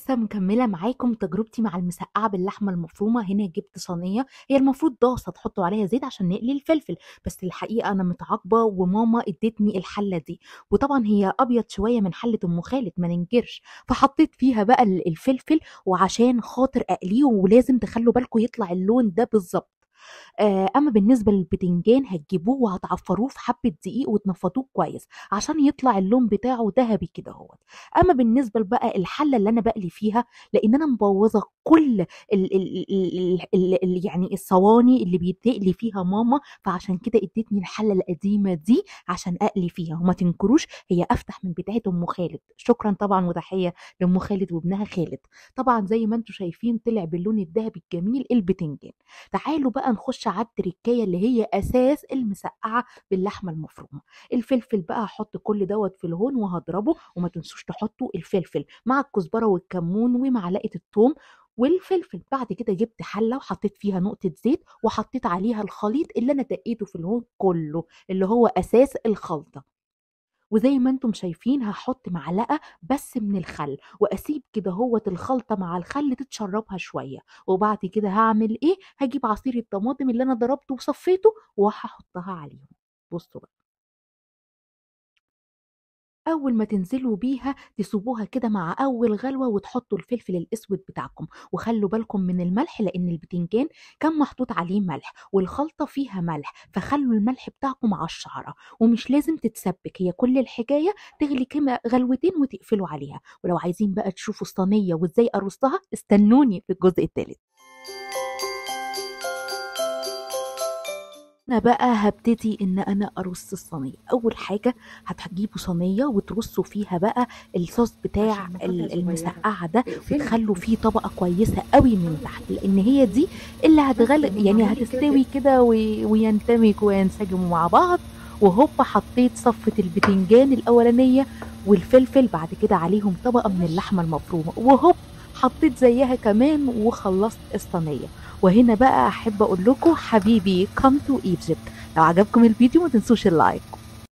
لسه مكملة معاكم تجربتي مع المسقعة باللحمة المفرومة. هنا جبت صينية، هي المفروض طاسة تحطوا عليها زيت عشان نقلي الفلفل، بس الحقيقة أنا متعاقبة وماما ادتني الحلة دي، وطبعا هي أبيض شوية من حلة أم خالد ما ننكرش، فحطيت فيها بقى الفلفل وعشان خاطر أقلية، ولازم تخلوا بالكم يطلع اللون ده بالظبط. اما بالنسبة للبتنجان هتجيبوه وهتعفروه في حبه دقيق وتنفضوه كويس عشان يطلع اللون بتاعه ذهبي كده اهوت. اما بالنسبة بقى الحلة اللي انا بقلي فيها، لان انا مبوظه كل ال ال ال ال ال يعني الصواني اللي بيتقلي فيها ماما، فعشان كده ادتني الحلة القديمة دي عشان اقلي فيها، وما تنكروش هي افتح من بتاعه ام خالد. شكرا طبعا وتحية لام خالد وابنها خالد. طبعا زي ما انتم شايفين طلع باللون الذهبي الجميل البتنجان. تعالوا بقى نخش على التركية اللي هي اساس المسقعه باللحمه المفرومه. الفلفل بقى هحط كل دوت في الهون وهضربه، وما تنسوش تحطوا الفلفل مع الكزبره والكمون ومعلقة الثوم والفلفل. بعد كده جبت حله وحطيت فيها نقطة زيت وحطيت عليها الخليط اللي انا دقيته في الهون كله اللي هو اساس الخلطة، وزي ما انتم شايفين هحط معلقه بس من الخل واسيب كده هوت الخلطة مع الخل تتشربها شوية. وبعد كده هعمل ايه؟ هجيب عصير الطماطم اللي انا ضربته وصفيته وهحطها عليهم. بصوا بقى، اول ما تنزلوا بيها تسيبوها كده مع اول غلوه وتحطوا الفلفل الاسود بتاعكم، وخلوا بالكم من الملح لان البتنجان كان محطوط عليه ملح والخلطه فيها ملح، فخلوا الملح بتاعكم على الشعرة، ومش لازم تتسبك، هي كل الحكاية تغلي كما غلوتين وتقفلوا عليها. ولو عايزين بقى تشوفوا الصينية وازاي ارصها استنوني في الجزء الثالث. انا بقى هبتدي ان انا ارص الصينية. اول حاجة هتجيبوا صينية وترصوا فيها بقى الصوص بتاع عشان مقاطع صغيرة. المسقعه ده، اقفلي. وتخلوا فيه طبقه كويسة قوي من تحت، لان هي دي اللي هتغل بس يعني اعملي كده هتستوي كده ويندمجوا وينسجموا مع بعض. وهوبا حطيت صفة البتنجان الاولانية والفلفل، بعد كده عليهم طبقه من اللحمة المفرومه، وهوب حطيت زيها كمان، وخلصت الصينية. وهنا بقى احب اقول لكم حبيبي come to Egypt. لو عجبكم الفيديو ما تنسوش ال like.